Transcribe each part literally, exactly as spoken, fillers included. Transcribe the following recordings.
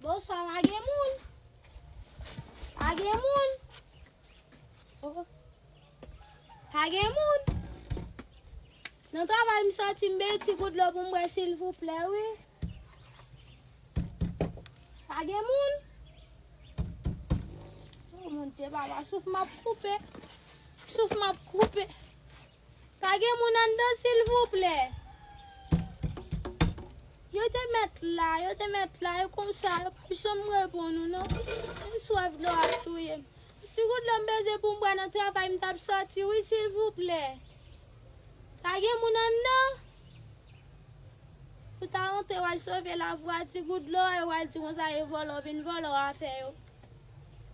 Bonswa, pa gen moun? Pa gen moun? Oh. Pa gen moun? Nan travay m soti, m beye ti gout dlo pou m bwè, silvouplè, wi. Pa gen moun? Oh, mon Dieu, papa, souf m ap koupe. Souf m ap koupe. Pa gen moun anndan, silvouplè? Yo te mèt la, yo te mèt la, e konsa, yo p ap janm reponn ou non. Mwen swaf dlo ap touye m. Ti gout dlo m bezwen pou m bwè nan travay m t ap soti, wi, silvouplè. Pa gen moun anndan? Ou ta rantre, w al sove lavi w a, ti gout dlo a, yo al di konsa, e vòlò vin vòlò afè yo.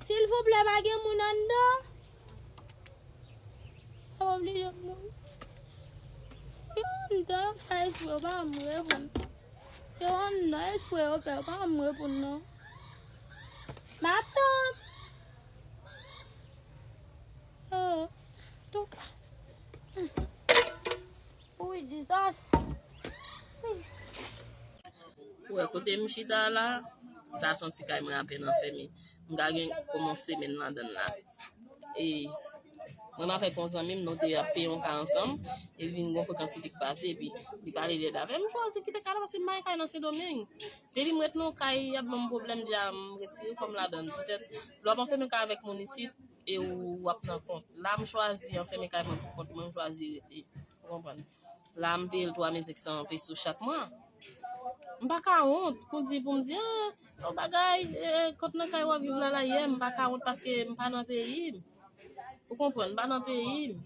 Silvouplè, pa gen moun anndan? Yo oblije mouri. Yo anndan, yo fè espre yo pa janm reponn. Yo anndan, espre yo fè, yo pa janm reponn non. Matant! Oh, antouka. Wi, Jesus. Wi. Ou wè kote m chita la, sa se yon ti kay mwen apèn anfèmen. M ka gen kòman yon semèn ladan l la. E mwen m avèk yon zanmi m, nou te ap peye yon kay ansanm, e vin gon frekansite ki pase, epi li pale lèd avè m, m chwazi kite kay la, paske m pa gen kay nan Sendomeng. Depi m ret nan yon kay, y ap ban m pwoblèm, deja m retire kò m ladan l. Petèt, lè w ap anfèmen kay avèk moun isit, e w ap nan kont. La, m chwazi anfèmen kay mwen pou kont mwen, m chwazi rete. Ou konprann? La, m peye l twa mil senk san peso chak mwa. M pa ka wont, pou di, pou m di, ah, yon bagay, eh, kont nan kay w ap viv la, la, yè, m pa ka wont paske m pa nan peyi m. Ou konprann? M pa nan peyi m.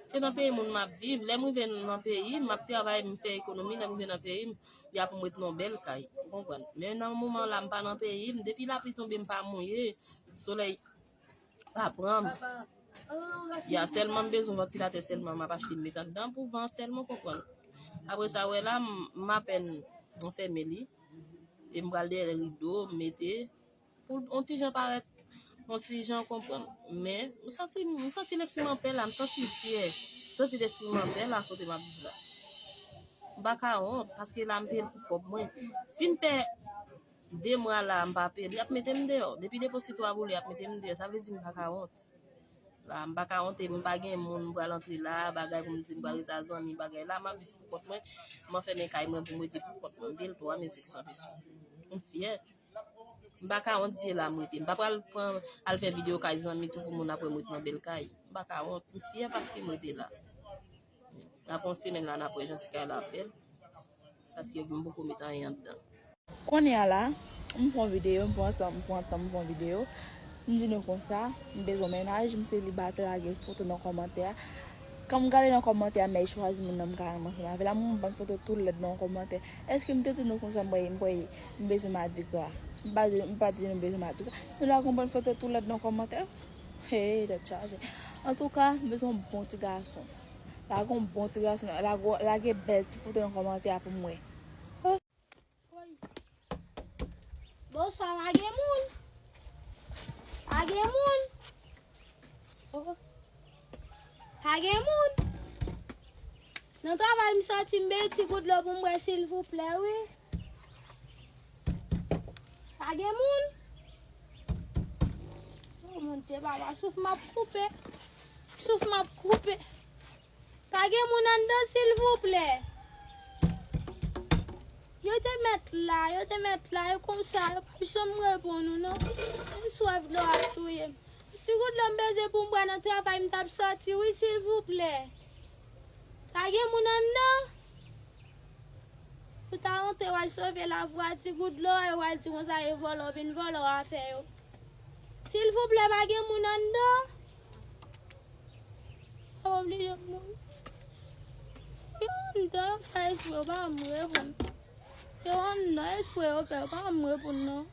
Se nan peyi moun m ap viv. Lè m rive nan peyi m, m ap travay, m fè ekonomi, lè m rive nan peyi m, y ap mete yon bèl kay. Ou konprann? Men nan moman la, m pa nan peyi m. Depi lapli tonbe, m pa mouye. Solèy pa pran m. Ya, sèlman m bezwen vantilatè sèlman, m ap achte m met anndan pou van sèlman, konprann. Apre sa, wè la, m, m apèn m fèmen li. E m pral dèyè rido, m mete. Pou l on ti jan parèt, on ti jan konprann. Men, m santi, m santi lespri m anpè la, m santi m fyè. M santi lespri m anpè la kote m ap viv la. M pa ka wont, paske la m peye l pou kòb mwen. Si m fè de mwa la, m pa peye l, y ap mete m deyò. Depi depozito a boule, y ap mete m deyò. Sa vle di m pa ka wont. La, m pa ka wont, e m pa gen moun m pral antre la, bagay pou m di m pral rete a zanmi, bagay la, m ap viv pou kont mwen. M anfèmen kay mwen pou m rete pou kont mwen. M peye l twa mil senk san peso. M fyè. M pa ka wont, se la m rete. M pa pral pran, al fè videyo kay zanmi tou pou moun ap wè m ret nan bèl kay. M pa ka wont. M fyè paske m rete la. Apre yon semèn la, n ap wè jan ti kay la ap bèl. Paske m poko met anyen anndan. Kounye a la, m fè yon videyo, m pran san, m pran tan, m fè yon videyo. M di nou konsa, m bezwen mennaj, m selibatè, lage foto nan kòmantè a. Kan m gade nan kòmantè a, m al chwazi moun nan m ka renmen ansanm avè l. M wè yon bann foto tou lèd nan yon kòmantè. Èske m te di nou konsa, m wè, m wè, m bezwen madigra? M pa di, m pa di nou bezwen madigra. Nou lage yon bann foto tou lèd nan kòmantè. Hey, tèt chaje. Antouka, m bezwen yon bon ti gason. Lage yon bon ti gason. Lage, lage bèl ti foto nan kòmantè a pou m wè. Bonswa, pa gen moun? Pa gen moun? Oh. Pa gen moun? Nan travay m soti, m beye ti gout dlo pou m bwè, silvouplè, wi. Pa gen moun? Oh, mon Dieu, papa, souf m ap koupe. Souf m ap koupe. Pa gen moun anndan, silvouplè? Yo te mèt la, yo te mèt la, e konsa, yo p ap janm reponn ou non. Mwen swaf dlo ap touye m. Ti gout dlo m bezwen pou m bwè nan travay m t ap soti, wi, silvouplè. Pa gen moun anndan? Ou ta rantre, w al sove lavi w a, ti gout dlo a, yo al di konsa, e vòlò vin vòlò afè yo. Silvouplè, pa gen moun anndan? Yo oblije mouri. Yo anndan, yo fè espre yo pa janm reponn. Yo anndan, espre yo fè yo pa janm reponn non.